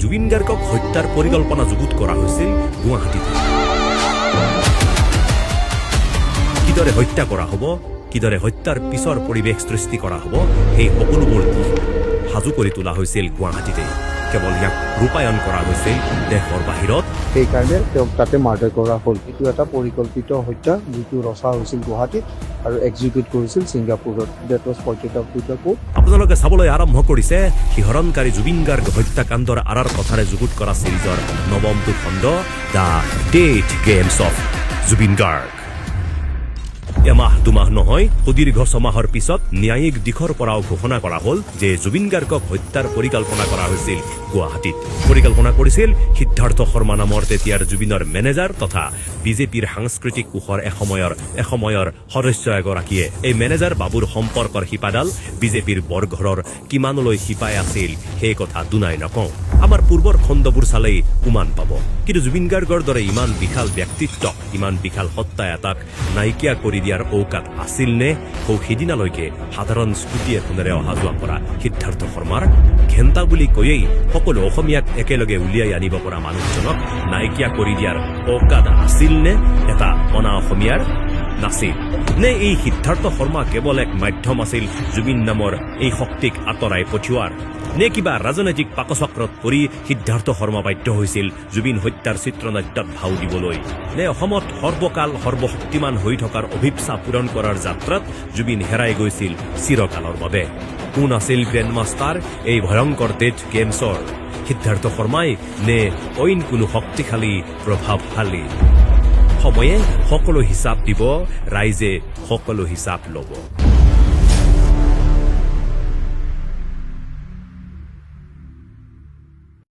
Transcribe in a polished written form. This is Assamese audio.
জুবিন গাৰ্গক হত্যাৰ পৰিকল্পনা যুগুত কৰা হৈছিল গুৱাহাটীত। কিদৰে হত্যা কৰা হ'ব, কিদৰে হত্যাৰ পিছৰ পৰিৱেশ সৃষ্টি কৰা হ'ব, সেই সকলোবোৰ দিশ সাজু কৰি তোলা হৈছিল গুৱাহাটীতে। কেৱল ইয়াক ৰূপায়ণ কৰা হৈছিল দেশৰ বাহিৰত। সেইকাৰণে তেওঁক তাতে মাৰ্ডাৰ কৰা হ'ল। এইটো এটা পৰিকল্পিত হত্যা, যিটো ৰচা হৈছিল গুৱাহাটীত আৰু এক্সিকিউট কৰিছিল ছিংগাপুৰত। That was pointed out to the court. আপোনালোকে চাবলৈ আৰম্ভ কৰিছে শিহৰণকাৰী জুবিন গাৰ্গ হত্যাকাণ্ডৰ আঁৰৰ কথাৰে যুগুত কৰা চিৰিজৰ নৱমটো খণ্ড, The Death Games of Zubeen Garg। এমাহ দুমাহ নহয়, সুদীৰ্ঘ 6 মাহৰ পিছত ন্যায়িক দিশৰ পৰাও ঘোষণা কৰা হ'ল যে জুবিন গাৰ্গক হত্যাৰ পৰিকল্পনা কৰা হৈছিল গুৱাহাটীত। পৰিকল্পনা কৰিছিল সিদ্ধাৰ্থ শৰ্মা নামৰ তেতিয়াৰ জুবিনৰ মেনেজাৰ তথা বিজেপিৰ সাংস্কৃতিক কোষৰ এসময়ৰ সদস্য এগৰাকীয়ে। এই মেনেজাৰ বাবুৰ সম্পৰ্কৰ শিপাডাল বিজেপিৰ বৰঘৰৰ কিমানলৈ শিপাই আছিল, সেই কথা দুনাই নকওঁ। আমাৰ পূৰ্বৰ খণ্ডবোৰ চালেই উমান পাব। কিন্তু জুবিন গাৰ্গৰ দৰে ইমান বিশাল ব্যক্তিত্বক, ইমান বিশাল সত্তা এটাক নাইকিয়া কৰি দিয়াৰ ঔকাত আছিল নে সৌ সিদিনালৈকে সাধাৰণ স্কুটি এখনেৰে অহা যোৱা কৰা সিদ্ধাৰ্থ শৰ্মাৰ? ঘেণ্টা বুলি কৈয়েই সকলো অসমীয়াক একেলগে উলিয়াই আনিব পৰা মানুহজনক নাইকিয়া কৰি দিয়াৰ ঔকাত আছিল নে এটা অনা অসমীয়াৰ? নাছিল। নে এই সিদ্ধাৰ্থ শৰ্মা কেৱল এক মাধ্যম আছিল জুবিন নামৰ এই শক্তিক আঁতৰাই পঠিওৱাৰ? নে কিবা ৰাজনৈতিক পাকচক্ৰত পৰি সিদ্ধাৰ্থ শৰ্মা বাধ্য হৈছিল জুবিন হত্যাৰ চিত্ৰনাট্যত ভাও দিবলৈ? নে অসমত সৰ্বকাল সৰ্বশক্তিমান হৈ থকাৰ অভিপ্সা পূৰণ কৰাৰ যাত্ৰাত জুবিন হেৰাই গৈছিল চিৰকালৰ বাবে? কোন আছিল গ্ৰেণ্ড মাষ্টাৰ এই ভয়ংকৰ ডেথ গেমছৰ? সিদ্ধাৰ্থ শৰ্মাই নে অইন কোনো শক্তিশালী প্ৰভাৱশালী? সময়ে সকলো হিচাপ দিব, ৰাইজে সকলো হিচাপ ল'ব।